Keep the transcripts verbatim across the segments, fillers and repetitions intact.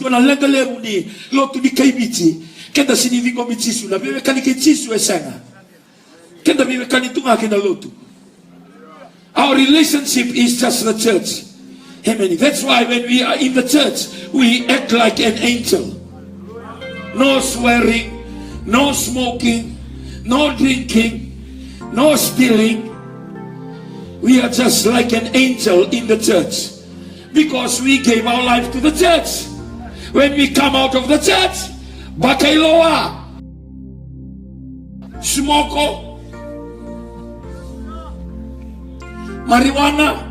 Ko na leqa levu ni lotu ni kai Viti, keda sega ni ciqomi Jisu. Na veiwekani kei Jisu e sega. Keda veiwekani tu ga kei na lotu. Our relationship is just the church. Amen. That's why when we are in the church, we act like an angel. No swearing, no smoking, no drinking, no stealing. We are just like an angel in the church. Because we gave our life to the church. When we come out of the church, bakailoa, smoko, marijuana,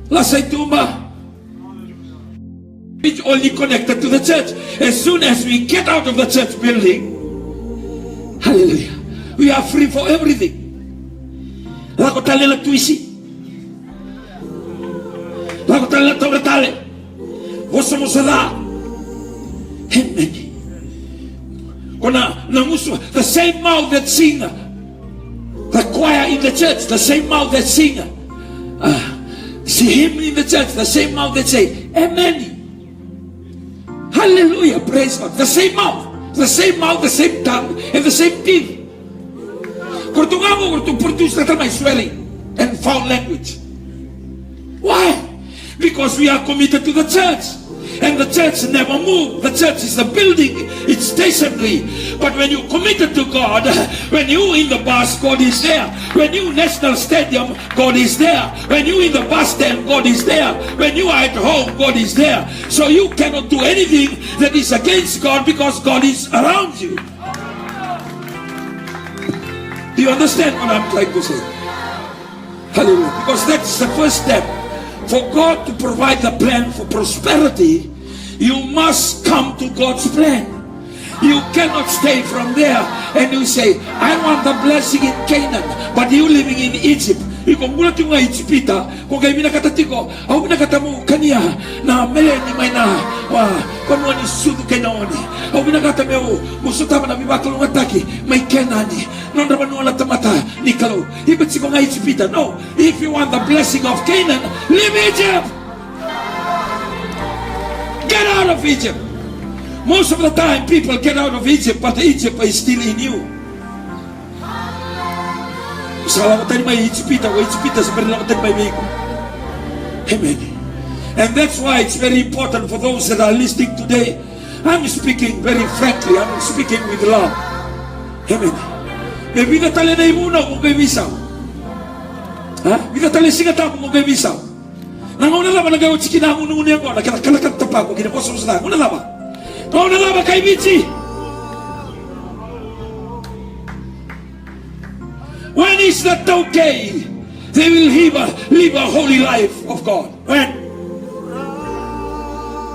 lasaituba. It's only connected to the church. As soon as we get out of the church building, hallelujah, we are free for everything. Lako tale na tuisi. Lako tale na taura tale. Vosa vosa ca. Amen. Ko na, na musu, the same mouth that sing, the choir in the church, the same mouth that sing, uh, see hymn in the church, the same mouth that say, "Amen." Hallelujah, praise God. The same mouth, the same mouth, the same tongue, and the same teeth. Ko ratou ga qo, ko ratou produce tale mai swearing and foul language. Why? Because we are committed to the church. And the church never move. The church is a building, it's stationary. But when you committed to God, when you in the bus, God is there. When you National Stadium, God is there. When you in the bus stand, God is there. When you are at home, God is there. So you cannot do anything that is against God because God is around you. Do you understand what I'm trying to say? Hallelujah. Because that's the first step. For God to provide the plan for prosperity, you must come to God's plan. You cannot stay from there and you say, "I want the blessing in Canaan," but you living in Egypt. Iko bula tiko ga Ijipita, ko qai vinakata tiko, "Au vinakata meu kania na meleni mai na, wa, vanua ni sucu kei na oni. Au vinakata meu, meu sotava na veivakalougatataki mai Kenani, nodra vanua na tamata ni Kalou." Iko tiko ga Ijipita. No, if you want the blessing of Canaan, leave Egypt. Get out of Egypt. Most of the time people get out of Egypt, but Egypt is still in you. Sa lako tani mai Ijipita, o Ijipita sa bera ni lako tani mai vei iko. Amen. And that's why it's very important for those that are listening today. I'm speaking very frankly, I'm speaking with love. Amen. Me vica tale na ivunau mo qai veisau. A? Vica tale Siga Tabu mo qai veisau. Na gauna cava na qai oti kina na gunegune yaqona, kena kalakala tapako kina vosavosa ca, gauna cava? Gauna cava kai Viti? When is that okay? They will live a, live a holy life of God. When?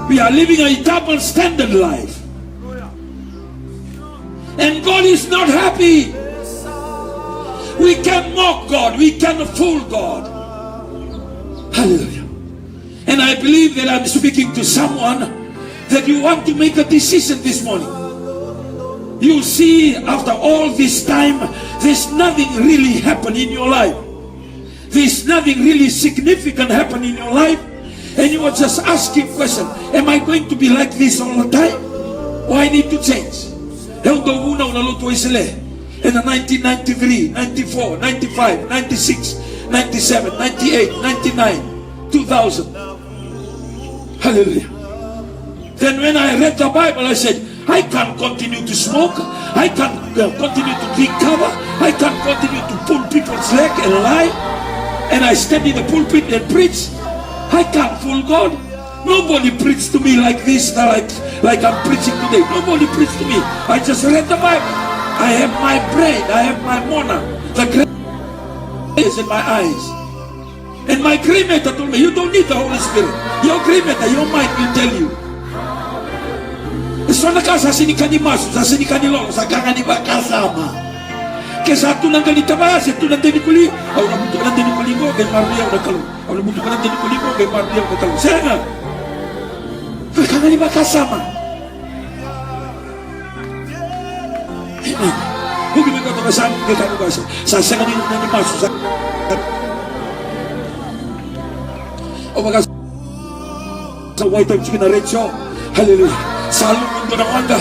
We are living a double standard life. And God is not happy. We can mock God. We can fool God. Hallelujah. And I believe that I'm speaking to someone that you want to make a decision this morning. You see, after all this time, there's nothing really happened in your life. There's nothing really significant happened in your life, and you are just asking question, "Am I going to be like this all the time? Or I need to change?" Au dau vunau na lotu Wesele ena nineteen ninety-three, ninety-four, ninety-five, ninety-six, ninety-seven, ninety-eight, ninety-nine, two thousand. Hallelujah. Then when I read the Bible, I said, "I can't continue to smoke. I can't, uh, continue to drink kava. I can't continue to pull people's leg and lie. And I stand in the pulpit and preach. I can't fool God. Nobody preached to me like this, like, like I'm preaching today. Nobody preached to me. I just read the Bible. I have my brain. I have my mona. The grace in my eyes." And my cremator told me, "You don't need the Holy Spirit. Your cremator, your mind will tell you." E so na ka sa sega ni ka ni masu, sa sega ni ka ni lolo, sa ka ga ni vakasama. Ke sa tu na qa ni tavaya se tu na de ni koli, au na butuka na de ni koli qo, qai maroroi au na Kalou. Au na butuka na de ni koli qo, qai maroroi au na Kalou. Sega. Ka ga ni vakasama. Amen. Vuki mai koto ka sa, ke ka vuka sa. Sa sega ni na ni masu sa. O vaka sa white time chicken na red show. Haleluya. Sa lako mai dua na waqa.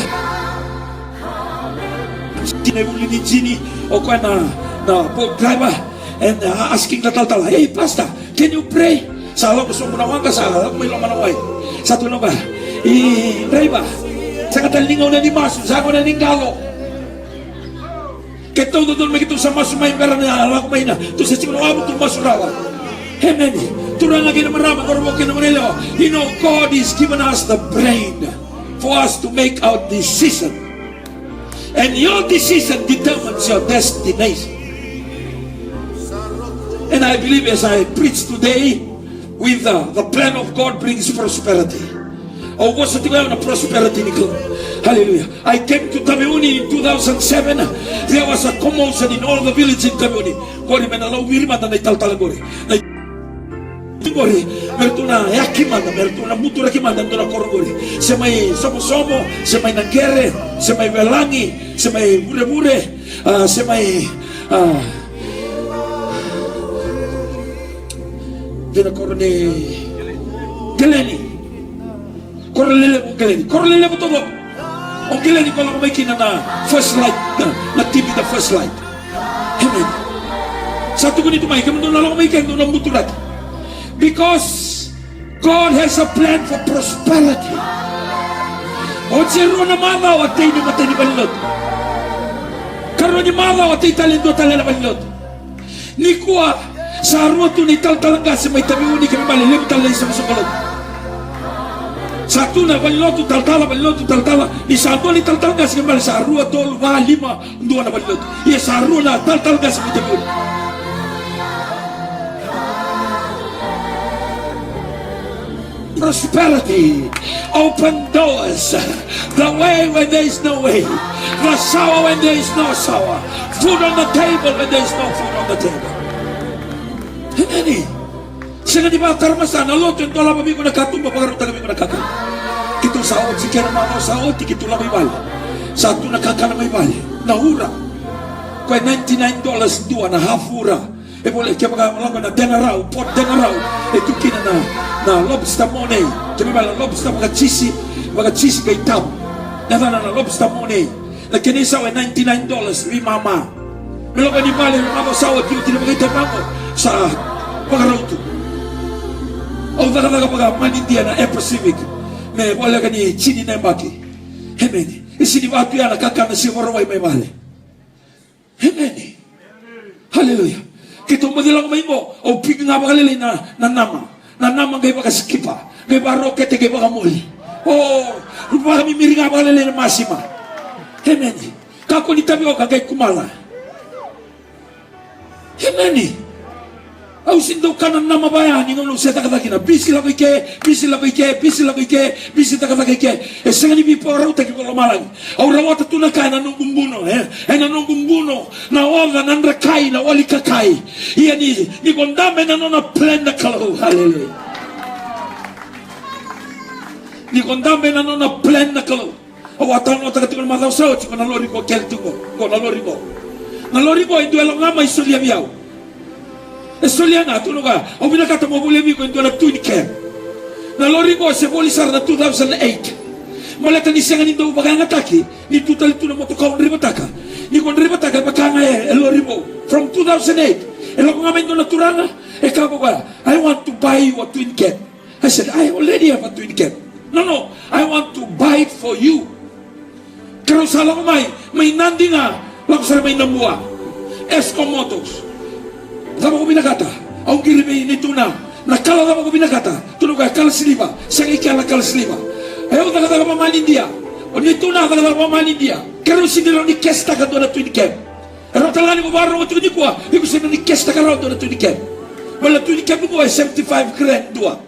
Tini vuli ni jini, o koya na, na boat driver, and, uh, asking na talatala, "Hey, pastor, can you pray?" Sa lako sobu na waqa, sa lako mai loma na wai. Sa tukuna vua, "I, driver, sega tale ni gauna ni masu, sa gauna ni qalo." Keitou dodonu me keitou sa masu mai bera na lako mai na, tou sa tiko na wavu, tou masu rawa. Emeni. Turaga kei na marama, cauravou kei na goneyalewa. You know, God is given us the brain for us to make our decision. And your decision determines your destination. And I believe as I preach today, with the, the plan of God brings prosperity. Au vosa tiko ya na prosperity ni Kalou. Hallelujah. I came to Taveuni in two thousand seven. There was a commotion in all the village in Taveuni. Qori me na lauviri mada na italatala qori. Na qori, me ratou na yaki mada, me ratou na buturaki mada na dua na koro qori. Se mai Somosomo, se mai Naqere, se mai Welagi, se mai Vurevure, ah, se mai, ah, vei na koro ni Keleni. Koro lelevu o Keleni. Koro lelevu taucoko o Keleni, ko lako mai kina na First Light, na, na T V, the First Light. Amen. Sa tukuni tu mai, kemudou na lako mai kina, dou na buturaki. Because God has a plan for prosperity. Oti e rua na macawa, tei ni matai ni valenilotu. Karua ni macawa, tei tale e dua tale na valenilotu. Nikua, sa rua tu na italatala qase mai Taveuni, kena ibalebale levu tale na isoqosoqo lotu. Sa tu na valenilotu, talatala, valenilotu, talatala. Ni sa dua na italatala qase, kena ibalebale sa rua, tolu, va, lima, dua na valenilotu. Ia sa rua na talatala qase mai Taveuni. Prosperity. Open doors. The way when there is no way. The shower when there is no shower. Food on the table when there is no food on the table. Emeni. Sega ni vakatara mada na lotu e dolava vei iko na katuba, vakarautaka vei iko na kakana. Keitou sa oti, kena macawa sa oti, keitou lako i vale. Sa tu na kakana mai vale. Na ura. Koya e ninety-nine dollars dua na half ura. E volai, kevaka lako na Denarau, Port Denarau, e tu kina na, na lobster monei. Kena ibalebale na lobster vakajisi, vakajisi qai tabu. Na yacana na lobster monei. Na kena isau e ninety-nine dollars, veimama. Me lako yani i vale, me macawa sa oti, oti na vakaitavi qo, sa vakarau tu. Au cakacaka vakamanidia na Air Pacific. Me voleka ni jini na yabaki. Emeni. E sega ni vaka tu ya na kakana se vakarau mai vale. Emeni. Haleluya. Keitou moce lako mai qo, au piki ga vakalailai na, na nama. Na nama qai vakasikipa, qai vakarokete, qai vakamoli. O, vakamimiri ga vakalailai na masima. Emeni. Kakua ni tavioka qai kumala. Emeni. Au sega ni dau kana nama vaya ni gauna au se cakacaka kina. Bisi lako i ke, bisi lako i ke, bisi lako i ke, bisi cakacaka i ke. E sega ni veivakarautaki ko lomalagi. Au rawata tu na ka ena noqu buno, e? Ena noqu buno, na oca, na drakai, na wali kakai. Ia ni, ni ko dabe ena nona plan na Kalou. Haleluya. Ni ko dabe ena nona plan na Kalou. Au a talanoataka tiko na macawa sa oti, ko na lori qo kele tu qo, qo na lori qo. Na lori qo e dua e lako ga mai solia vei au. E solia ga, tukuna o koya, au vinakata mo volia vei iko e dua na twin cab. Na lori qo se voli sara na two thousand eight. Baleta ni sega ni dau vakayagataki, ni tu tale tu na motoka au draivataka. Ni ko draivataka, e vaka ga e, e lori vou. From two thousand eight, e lako ga mai dua na turaga, e kaya ko koya, "I want to buy you a twin cab." I said, "I already have a twin cab." "No, no, I want to buy it for you." Keirau sa lako mai, mai Nadi ga, lako sara mai Nabua. Esco Motors. Cava ko vinakata? Au qiri vei Neitou Na, "Na kala cava ko vinakata?" Tukuna o koya, "Kala siliva." "Sega i kea na kala siliva." "E, au cakacaka vakamanidia." O Neitou Na cakacaka vakamanidia. Keirau sega ni rawa ni kesitaka dua na twin cab. E rawa tale ga ni ko vakarorogo tiko nikua, iko sega ni kesitaka rawa dua na twin cab. Baleta na twin cab qo e seventy-five grand dua.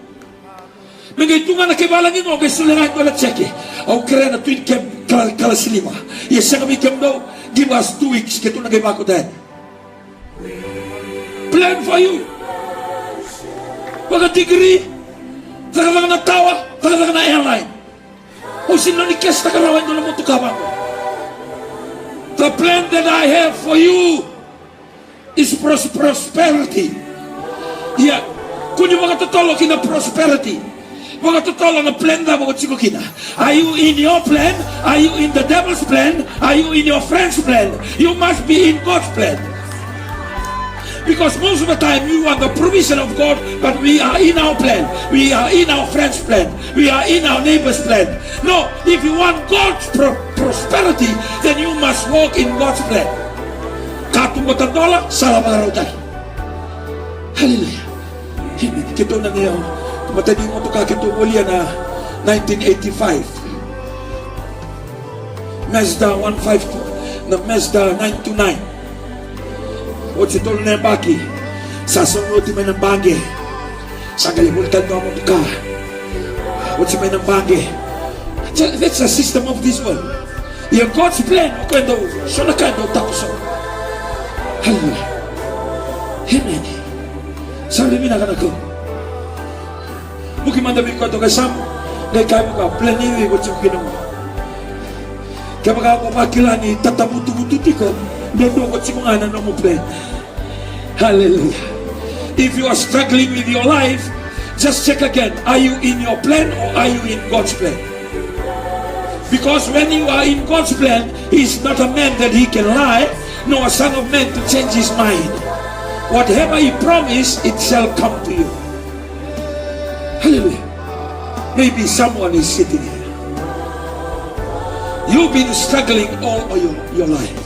Me qai tu ga na kai valagi qo, qai solia ga e dua na jeke. "Au kerea na twin cab kala, kala siliva." Ia sega vei kemudou, give us two weeks, keitou na qai vakauta yani. Plan for you. Vaka degree, cakacaka na tawa, cakacaka na airline. Au sega ni kesitaka rawa e dua na motoka vaqo. The plan that I have for you is pros-, prosperity. Ia, kua ni vakatotolo ki na prosperity. Vakatotolo na plan cava o tiko kina. Are you in your plan? Are you in the devil's plan? Are you in your friend's plan? You must be in God's plan. Because most of the time you want the provision of God, but we are in our plan. We are in our friend's plan. We are in our neighbor's plan. No, if you want God's pro- prosperity, then you must walk in God's plan. Katuba tadola, sala vakarautaki. Hallelujah. Amen. Keitou na neo, matani motoka keitou volia na nineteen eighty-five. Mazda one five two, na Mazda nine two nine. Oti tolu na yabaki, sa saumi oti mai na baqe. Sa qai voli tale na motoka. Oti mai na baqe. That's a system of this world. Ia God's plan, o koya dau, so na ka dau takoso. Hallelujah. Amen. Sa vei vinaka na kau. Muki mada vei koya toka e samu, qai kaya vei koya plan nei vei ko tiko kina mo. Kevaka ko vakila ni tatavutuvutu tiko, dodonu ko tiko ga na nomu plan. Hallelujah. If you are struggling with your life, just check again. Are you in your plan or are you in God's plan? Because when you are in God's plan, He is not a man that He can lie, nor a son of man to change His mind. Whatever He promised, it shall come to you. Hallelujah. Maybe someone is sitting here. You've been struggling all your, your life.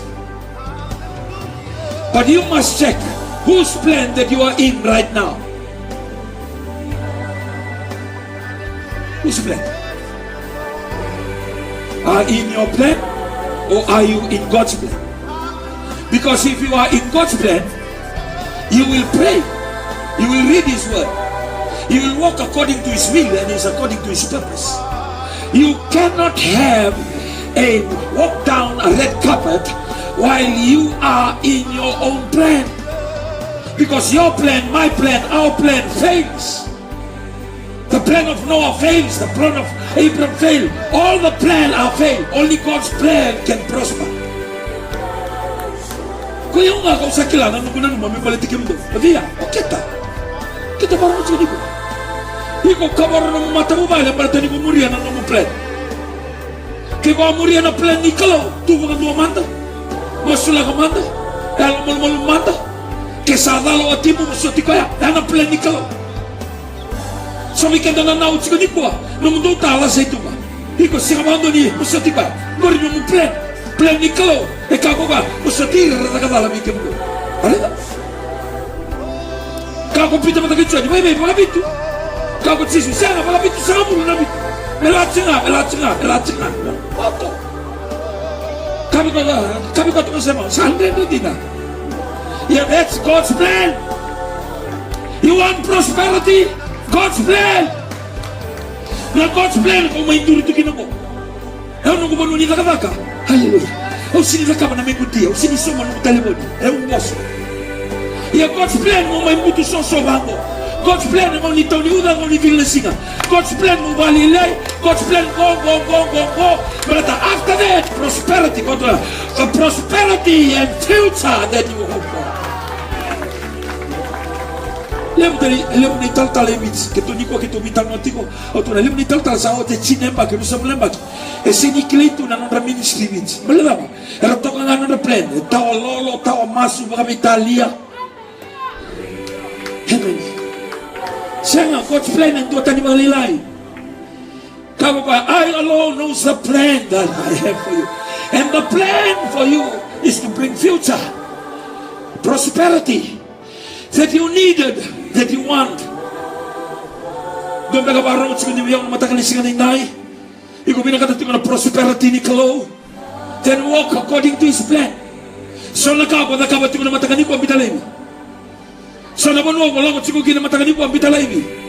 But you must check whose plan that you are in right now. Whose plan? Are you in your plan or are you in God's plan? Because if you are in God's plan, you will pray, you will read His word, you will walk according to His will and is according to His purpose. You cannot have a walk down a red carpet while you are in your own plan. Because your plan, my plan, our plan fails. The plan of Noah fails, the plan of Abraham failed. All the plan are failed. Only God's plan can prosper. Ko i au ga kau sa kila na noqu nanuma me baleti kemudou. Via, o keta. Keta varo na tiko niko. Iko kavoro na nomu matavuvale baleta niko muria na nomu plan. Ke ko a muria na plan ni Kalou, tu vakadua mada. Masulaka mada. Yalo malumalumu mada. Ke sa cala o timu, vosoti koya. Ya na plan ni Kalou. So vei keda na nau tiko nikua, nomudou ta lasa i tuba. Iko sega vakadua ni vosoti koya. Qori nomu plan. Plan ni Kalou. E ka ko ka, vosoti ira ra caka cala vei kemudou. Raica. Ka ko Pita vata kei Joni, vaivai vakavitu. Ka ko Jisu, sega, vakavitusagavulu na vitu. Me lati ga, me lati ga, me lati ga. Oto. Ka vei koya, ka vei koya toka sema, sa dredre dina. Yeah, that's God's plan. You want prosperity? God's plan. Na God's plan ko mai duri tu kina ko. E au noqu vanua ni cakacaka. Hallelujah. Au sini cakava na mequti, au sini soma noqu talevoni. E au vosa. Ia God's plan mo mai butu soso vaqo. God's plan mo ni tau ni uca, mo ni vili na siga. God's plan mo vali ilai. God's plan go, go, go, go, go. But after that, prosperity, go to the prosperity and future that you hope for. Levu tale, levu na italatala e Viti, keitou nikua keitou veitalanoa tiko, au tukuna levu na italatala sa oti e tini na yabaki, ruasagavulu na yabaki. E sega ni kilai tu na nodra ministry e Viti. Baleta cava? Era toka ga na nodra plan, e tawa lolo, tawa masu, vakaveitalia. Amen. Sega, God's plan e duatani vakalailai. Kaya vua, I alone knows the plan that I have for you. And the plan for you is to bring future, prosperity that you needed, that you want. Dua beka vakarorogo tiko ni vei au na mataka ni siga nidai. Iko vinakata tiko na prosperity ni Kalou. Then walk according to His plan. So na ka ko cakava tiko na mataka nikua, biuta laivi. So na vanua ko lako tiko kina mataka nikua, biuta laivi.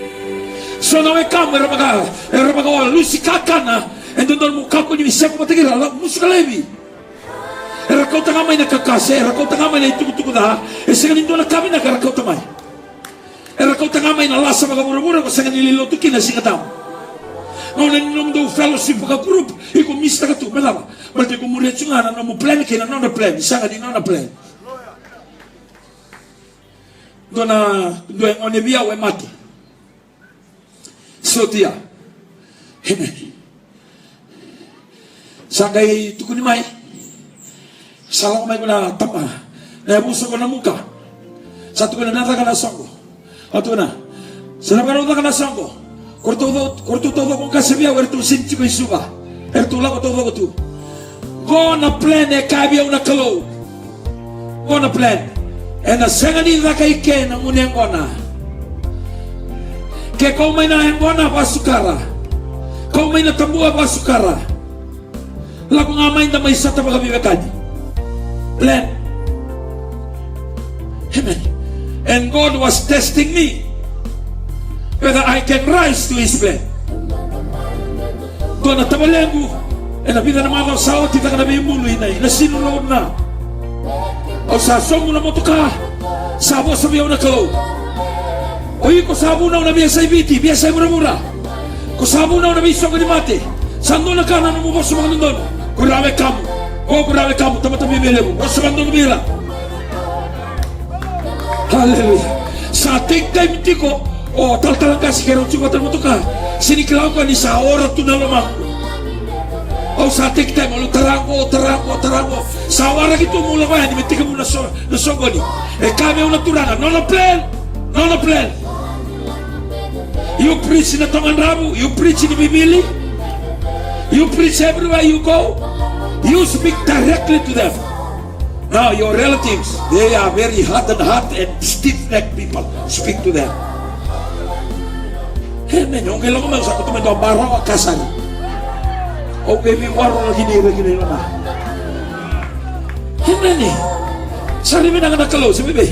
So na wekamu era vaka, era vaka o lusi kakana, e dodonu mo kakua ni seko vata kei ira, la musuka laivi. Era kauta ga mai na kakase, era kauta ga mai na itukutuku ca, e sega ni dua na ka vinaka era kauta mai. Era kauta ga mai na lasa vakavuravura, ko sega ni lai lotu kina Siga Tabu. Gauna ni nomudou fellowship vaka group, iko misitaka tu, me cava? Baleta iko muria tu ga na nomu plan kei na nona plan, sega ni nona plan. Dua na, dua e gone vei au e mate. Sotia. Amen. Sa qai tukuni mai. Sa lako mai ko na tama, na yavusa ko Namuka. Sa tukuna na caka na soqo. A tukuna, sa na vakarau caka na soqo. Ko ratou tau, ko ratou taucoko qase vei au, eratou sega ni tiko i Suva. Eratou lako taucoko tu. Qo na plan e kaya vei au na Kalou. Qo na plan. Ena sega ni caka i ke na gunu yaqona. Ke kau mai na yaqona, vakasukara. Kau mai na tabua, vakasukara. Lako ga mai da mai sota vakaveiwekani. Plan. Amen. And God was testing me whether I can rise to his plan. Dua na tavalequ, ena vica na macawa sa oti, caka na veibulu i na, i Nasinu Road na. Au sa sobu na motoka, sa vosa vei au na Kalou. O iko sa vunau na veiyasai Viti, veiyasai vuravura. Ko sa vunau na veisoqo ni mate. Sa dua na ka na nomu vosa vakadodonu. Ko ira wekamu. Ko, ko ira wekamu, tamata viavialevu. Vosa vakadodonu vei ira. Haleluya. Sa take time tiko o talatala qase keirau tiko vata na motoka. Sega ni kila o koya ni sa ora tu na lomaqu. Au sa take time, au tara qo, tara qo, tara qo. Sa waraki tu meu lako yani me tekivu na so-, na soqoni. E kaya vei au na Turaga, nona plan, nona plan. You preach na Togadravu, you preach in Vivili, you preach everywhere you go. You speak directly to them. Now your relatives, they are very hardened heart and stiff-necked people. Speak to them. Amen. O qai lako mai, sa koto mai dua barawa kasari. O qai veiwaro na kina ira kina i loma. Amen. Sa rui vinaka na Kalou, se bebe.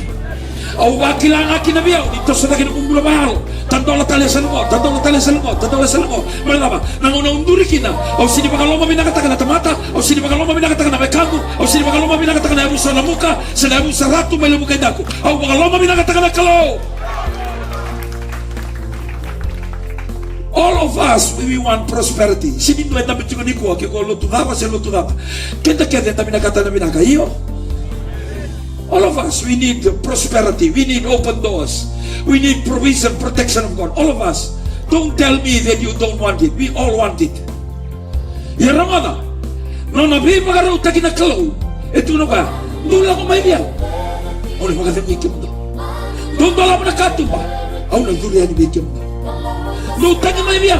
Au vakila ga kina vei au ni toso cake na noqu bula vakayalo. Tadola tale e sala qo, tadola tale e sala qo, tadola e sala qo. Baleta na gauna au duri kina, au sega ni vakalomavinakataka na tamata, au sega ni vakalomavinakataka na wekaqu, au sega ni vakalomavinakataka na yavusa Namuka se na yavusa Ratu mai Levuka i Daku. Au vakalomavinakataka na Kalou. All of us, we, we want prosperity. Sega ni dua e dabe tiko nikua, ke ko lotu cava se lotu cava. Keda kece eda vinakata na vinaka, io? All of us, we need prosperity. We need open doors. We need provision, protection of God. All of us. Don't tell me that you don't want it. We all want it. Ia rogoca, nona veivakarautaki na Kalou, e tukuna o koya, dou lako mai vei au, au na vakacegui kemudou. Dou dolava na katuba, au na curu yani vei kemudou. Dou tagi mai vei au,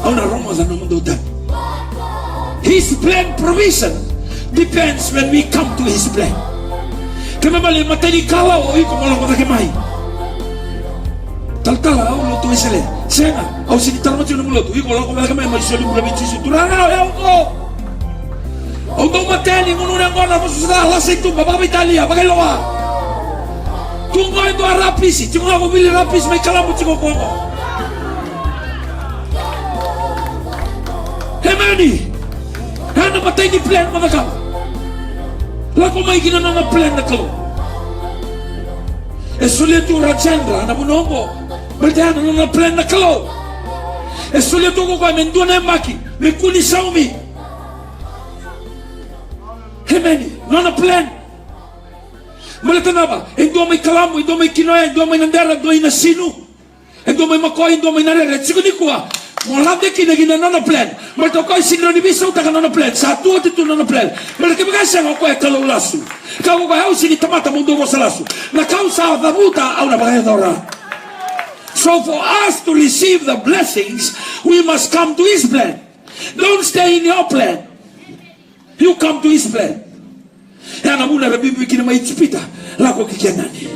au na rogoca na nomudou tagi. His plan provision depends when we come to his plan. Kena ibalebale, matai ni kalawa o iko mo lako cake mai. Talatala, au lotu Wesele. Sega, au sega ni tara mai tiko na nomu lotu. Iko lako cake mai, mai soli bula vei Jisu. Turaga, o yau qo. Au dau mateni, gunu yaqona, vosa ca, lasa i tuba, vakaveitalia, vakailoa. Tu qo e dua rapisi, tiko ga ko Vili rapisi, mai Kalabu tiko qo. Emeni. Ena matai ni plan mo cakava. Lako mai ki na nona plan na Kalou. E solia tu o Rajendra na vanua oqo. Baleta ya na nona plan na Kalou. E solia tu ko koya me dua na yabaki, me kua ni saumi. Emeni. Nona plan. Baleta na cava? E dua mai Kalamu, e dua mai Kinoya, e dua mai Nadera, e dua i Nasinu. E dua mai Makoi, e dua mai Narere, e tiko nikua. Mo lade kina ki na nona plan. Baleta o koya e sega ni veisautaka na nona plan. Sa tu oti tu na nona plan. Baleta kevaka e sega, o koya e kalou lasu. Ka o koya, au sega ni tamata mo dau vosa lasu. Na ka au sa cavuta au na vakayacora. So for us to receive the blessings, we must come to his plan. Don't stay in your plan. You come to his plan. Ya na vuna era biubiu kina mai Ijipita, lako ki Kenani.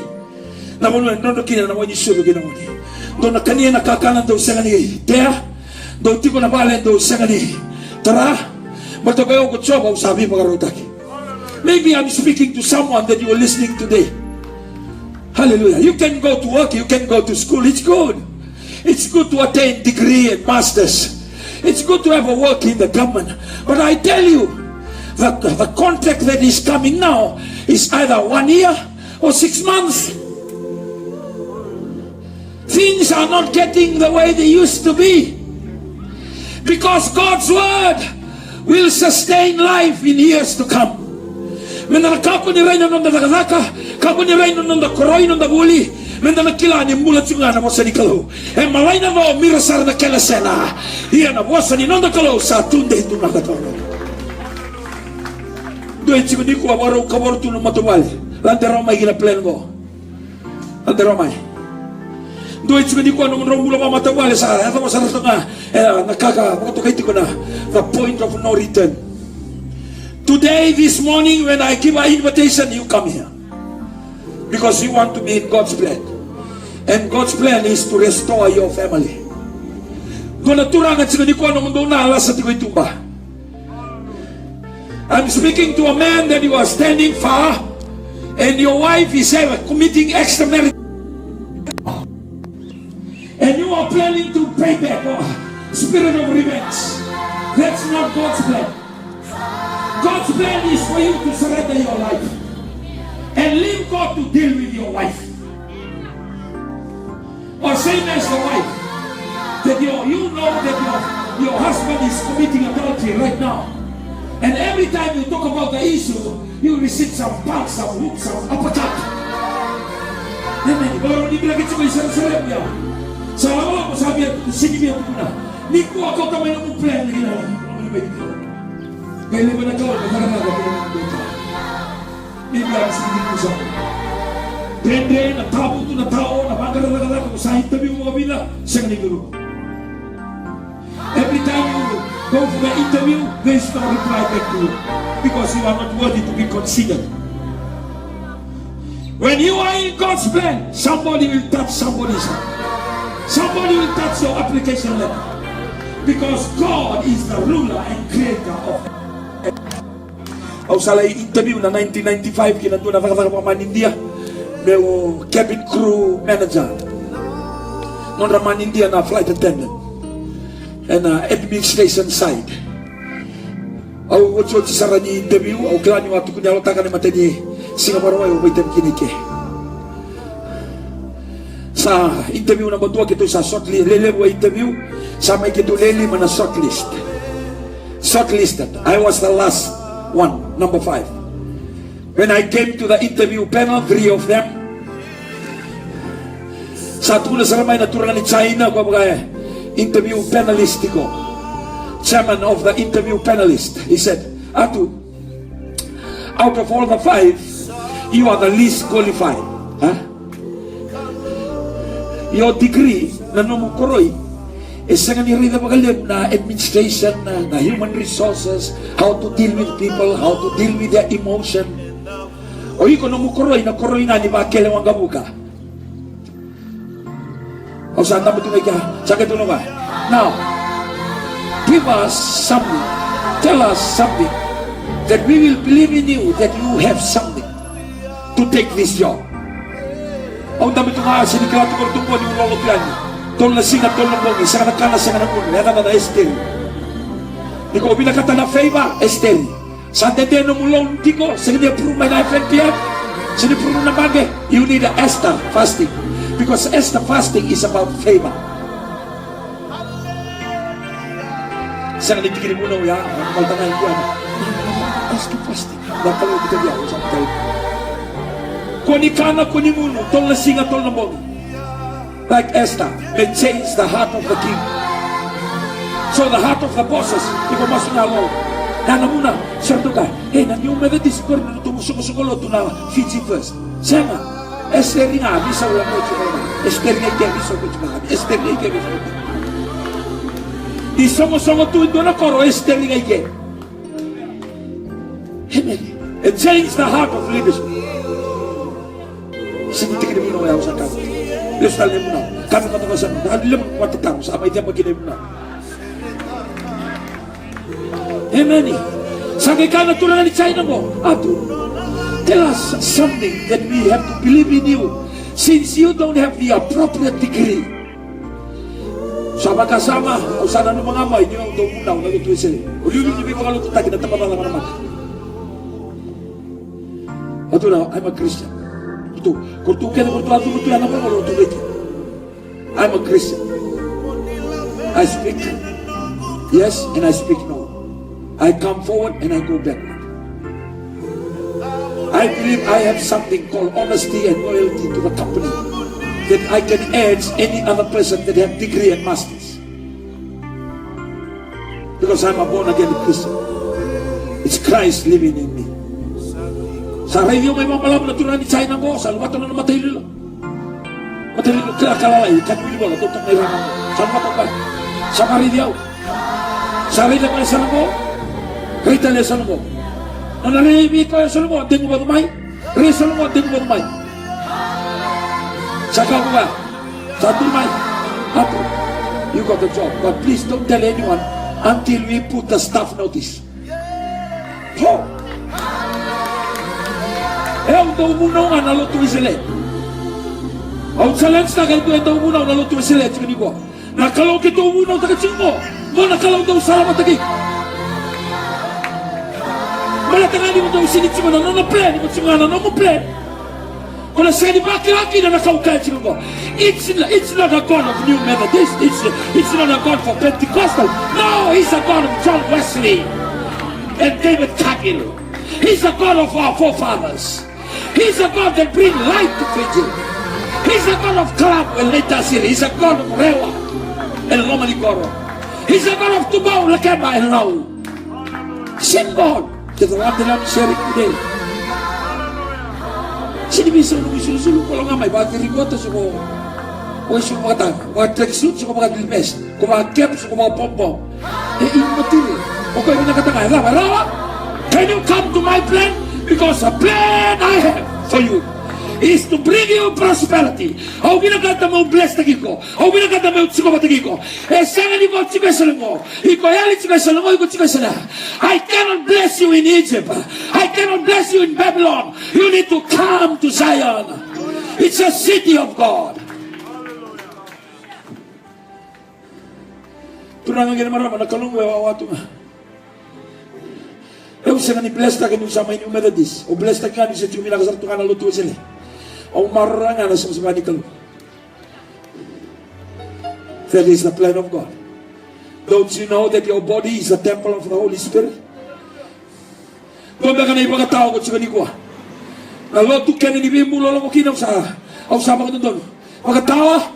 Na vanua e drodro kina na wai ni sucu kei na gone. Dou na kania na kakana dou sega ni tea. Dou tiko na vale dou sega ni tara. Baleta o koya, o Jiova, au sa veivakarautaki. Maybe I'm speaking to someone that you are listening today. Hallelujah. You can go to work, you can go to school, it's good. It's good to attain degree and masters. It's good to have a work in the government. But I tell you that the contract that is coming now is either one year or six months. Things are not getting the way they used to be. Because God's word will sustain life in years to come. Me na kakua ni rai na noda cakacaka, kakua ni rai na noda koroi, noda vuli, Meda na kila ni bula tiko ga na vosa ni Kalou. E malai na co, mira sara na kena sena. Ia na vosa ni noda Kalou sa tudei tu na ka toro. Dua e tiko nikua vakarau kavoro tu na matavuvale. Lade rawa mai ki na plan qo. Lade rawa mai. Dua e tiko nikua nomudrau bula vakamatavuvale sa yacova sara toka ga, e, na ka ka vakatokai tiko na the point of no return. Today, this morning, when I give an invitation, you come here. Because you want to be in God's plan. And God's plan is to restore your family. Dua na turaga tiko nikua nomudou na lasa tiko i tuba. I'm speaking to a man that you are standing far, and your wife is ever committing extramarital. And you are planning to pay back. Oh, spirit of revenge. That's not God's plan. God's plan is for you to surrender your life and leave God to deal with your wife. Or same as the wife, that you, you know that your, your husband is committing adultery right now. And every time you talk about the issue, you receive some punch, some hook, some uppercut. Amen. Vakarau ni bilaki tiko i Jerusalem ya. Sa lako, sa via, sega ni via tukuna. Nikua kauta mai nomu plan, ni kina, ni kina. Qai levu na Kalou, na cakacaka, na cakacaka. Ni bia ni sigi ni kusa. Dredre, na tavutu, na tao, na vaqara cakacaka, ko sa interview mo vila, sega ni duru. Every time you go for the interview, there is no reply back to you because you are not worthy to be considered. When you are in God's plan, somebody will touch somebody's heart. Somebody will touch your application letter because God is the ruler and creator of. Au sa lai interview na nineteen ninety-five ki na dua na cakacaka vakamanidia meu cabin crew manager. Nodra manidia na flight attendant ena administration side. Au otioti sara ni interview, au kila niu a tukuni yalotaka na imatai ni siga Vakarauwai au vakaitavi kina i ke. Sa interview naba dua keitou sa shortlist, lelevu a interview, sa mai keitou lelima na shortlist. Shortlisted. I was the last one, number five. When I came to the interview panel, three of them, sa tukuna sara mai na turaga ni China, ko vaka interview panelist tiko. Chairman of the interview panelist, he said, "Atu, out of all the five, you are the least qualified." Huh? Your degree, na nomu koroi, e sega ni raica vakalevu na administration, na, na human resources, how to deal with people, how to deal with their emotion. O iko nomu koroi, na koroi ga ni vakele waqavuka. Au sa dabe tu ga i kea, sa qai tukuna vua, "Now, give us something, tell us something that we will believe in you, that you have something to take this job." Au dabe tu ga, sega ni kila tu ko ratou qo niu lolo tu yani. Tolu na siga, tolu na bogi, sega na kana, sega na gunu, yacana na Esiteri. Ni ko vinakata na favor, Esiteri. Sa dede nomu loan tiko, sega ni approve mai na F N P F, sega ni approve na baqe, you need a Esther fasting. Because Esther fasting is about favor. Sega ni tiki ni vunau ya, na mataka i kua. Esther fasting. Na Kalou ki tavia, sa matai. Ko ni kana, ko ni gunu, tolu na siga, tolu na bogi. Like Esther, may change the heart of the king. So the heart of the bosses, iko masu na lo. Na na muna, sa tu ka. E, na New Methodist, ko na tu soqosoqo lotu na Fiji First. Sega. Esiteri ga, mi sa ula mo tu na. Esiteri ga i ke, mi sa ula mo tu na. Esiteri ga i ke, mi sa ula mo tu. Ni soqosoqo tu i dua na koro, Esiteri ga i ke. Amen. It changed the heart of leadership. Sega ni tiki ni vunau ya, au sa kaya. Lesu tale na vunau. Kami vata vasa na levu vata tamu sa mai tama kina vunau. Amen. Sa qai kaya na turaga ni China qo, "Atu, tell us something that we have to believe in you, since you don't have the appropriate degree." Sa vakasama, au sa nanuma ga mai ni au dau vunau na lotu Wesele. O liuliu ni veivakalotutaki na tabacakacaka na mata. Au tukuna, "I'm a Christian." Kotou, kotou kece kotou a cuva tu ya na vunau, kotou vei keitou. "I'm a Christian. I speak yes and I speak no. I come forward and I go backward. I believe I have something called honesty and loyalty to the company." that I can edge any other person that have degree and masters. Because I'm a born again Christian. It's Christ living in me. Sa raici au mai vakabalavu na turaga ni China qo, sa luvata na nona matailoilo. Matailoilo kila ka lalai, ka ni wilivola, dou toka mai rara. Sa luvata qo. Sa maraici au. Sa raica koya sa na qo. Raica koya sa na qo. Nona raici koya sa na qo, degu vata mai. Raica sa na qo, degu vata mai. Sa kau vua. Sa tu mai. Atu. You got the job. But please don't tell anyone until we put the staff notice. Ho. E au dau vunau ga na lotu Wesele. Au challenge taka e dua e dau vunau na lotu Wesele tiko ni qo. Na Kalou keitou vunautaka tiko qo, mo na Kalou dau salamataki. Baleta ga ni mo dau sini tiko na nona plan, mo tiko ga na nomu plan. Ko na sega ni vakila kina na ka au kaya tiko qo. It's, n- it's not a God of New Methodist. It's, it's not a God for Pentecostal. No, he's a God of John Wesley and David Cargill. He's a God of our forefathers. He's a God that bring light to Fiji. He's a God of Kalapu and Naitasiri. He's a God of Rewa and Lomanikoro. He's a God of Tubau, Lakeba and Lau. Same God. Keda lade na miseri kudei. Sini bisa na misulusulu ko lo ga mai ba kiri kota soko. Ko isu makatanga. Wa track suit soko makatanga. Ko ba cap soko ba pom pom. E immaterial. O koya vinakata ga e cava, e rawa? Can you come to my plan? Because the plan I have for you is to bring you prosperity. Au vinakata meu bless taki iko. Au vinakata meu tiko vata kei iko. E sega ni ko tiko e Selego. Iko yali tiko e Selego, iko tiko e Selego. I cannot bless you in Egypt. I cannot bless you in Babylon. You need to come to Zion. It's a city of God. Turaga kei na marama, na Kalou e wawa tu ga. Au sega ni bless taka niu sa mai New Methodist. Au bless taka ga niu se tiko vinaka sara tu ga na lotu Wesele. Au maroroya ga na savasava ni Kalou. That is the plan of God. Don't you know that your body is a temple of the Holy Spirit? Dua beka na ivakatawa ko tiko nikua. Na lotu kena ni veibulu lako kina au sa, au sa vakadodonu. Vakatawa.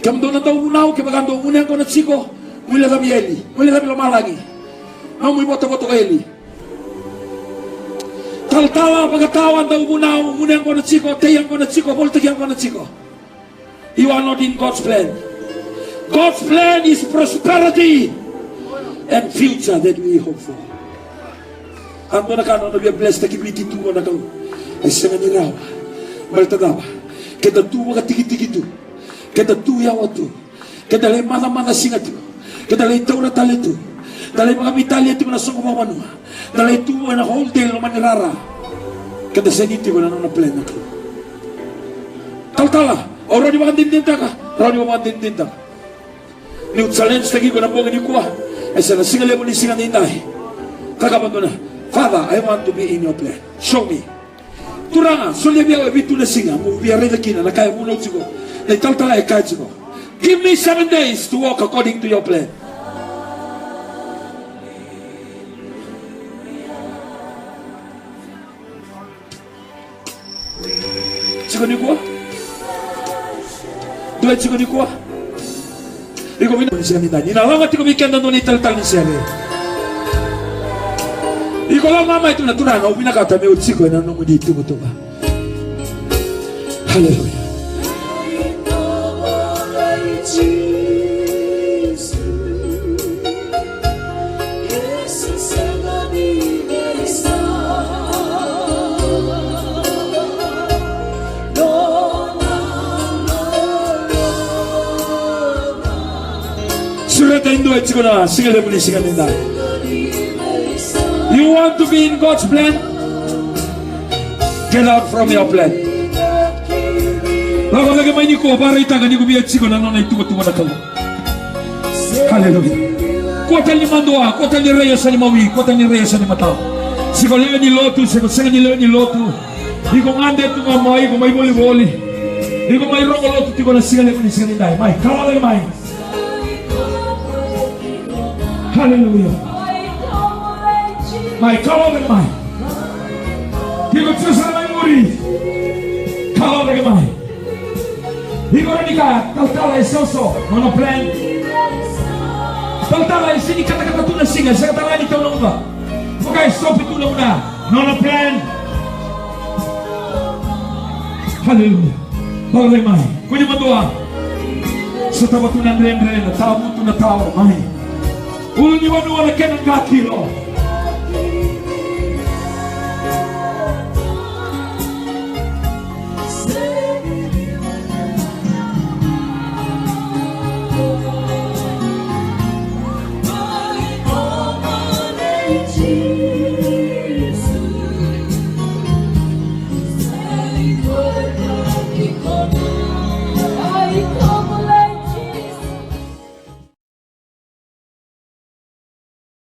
Kemudou na dauvunau, kevaka dou gunu yaqona tiko, mo ilecavi eli, mo ilecavi lomalagi. Nomu ivotavota ko eli. Talatala, vakatawa, dauvunau, gunu yaqona tiko, tei yaqona tiko, volitaki yaqona tiko. You are not in God's plan. God's plan is prosperity and future that we hope for. A dua na ka na nona via bless taki Viti tu qo na Kalou. E sega ni rawa. Baleta cava? Keda tu vakatikitiki tu. Keda tu yawa tu. Keda lai macamaca siga tu. Keda lai taura tale tu. Da lai vakaveitalia tu na soqo vakavanua. Da lai tu ena whole day loma ni rara. Keda sega ni tiko ena nona plan na Kalou. Talatala, au rawa ni vakadinadinataka, rawa ni vakadinadinataka. Niu challenge taki iko ena bogi nikua, e sa na siga levu ni siga nidai. Cakava dua na, Father, I want to be in your plan. Show me. Turaga, solia vei au e vitu na siga meu via raica kina na ka e vunau tiko. Na italatala e kaya tiko, give me seven days to walk according to your plan. Tiko nikua? Dua e tiko nikua? Iko vinaka ni siga nidai. Ni na laga tiko vei keda dua na italatala ni sere. Iko lako ga mai tu na, Turaga, au vinakata meu tiko ena nomuni ituvatuva. Haleluya. Sureta e dua e tiko na siga levu ni siga nidai. You want to be in God's plan? Get out from your plan. Lako cake mai nikua, vakaraitaka ni ko via tiko na nona ituvatuva na Kalou. Haleluya. Kua tale ni madua, kua tale ni rai e sa ni mawi, kua tale ni rai e sa ni matau. Se ko lewe ni lotu, se ko sega ni lewe ni lotu. Iko gade tu ga mai, iko mai volivoli. Iko mai rogo lotu tiko na siga levu ni siga nidai. Mai, kalawa cake mai. Haleluya. Mai, kalawa cake mai. Iko tiko sara mai muri. Kalawa cake mai. Iko rawa ni kaya, talatala, e soso, nona plan. Talatala, e sega ni katakata tu na siga, e sega tale ga ni tau na uca. Vaka e sopi tu na gauna, nona plan. Haleluya. Vakalai mai. Kua ni madua. Sotava tu na dredre, na tavutu, na tao, mai. Ulunivanua na kena qakilo.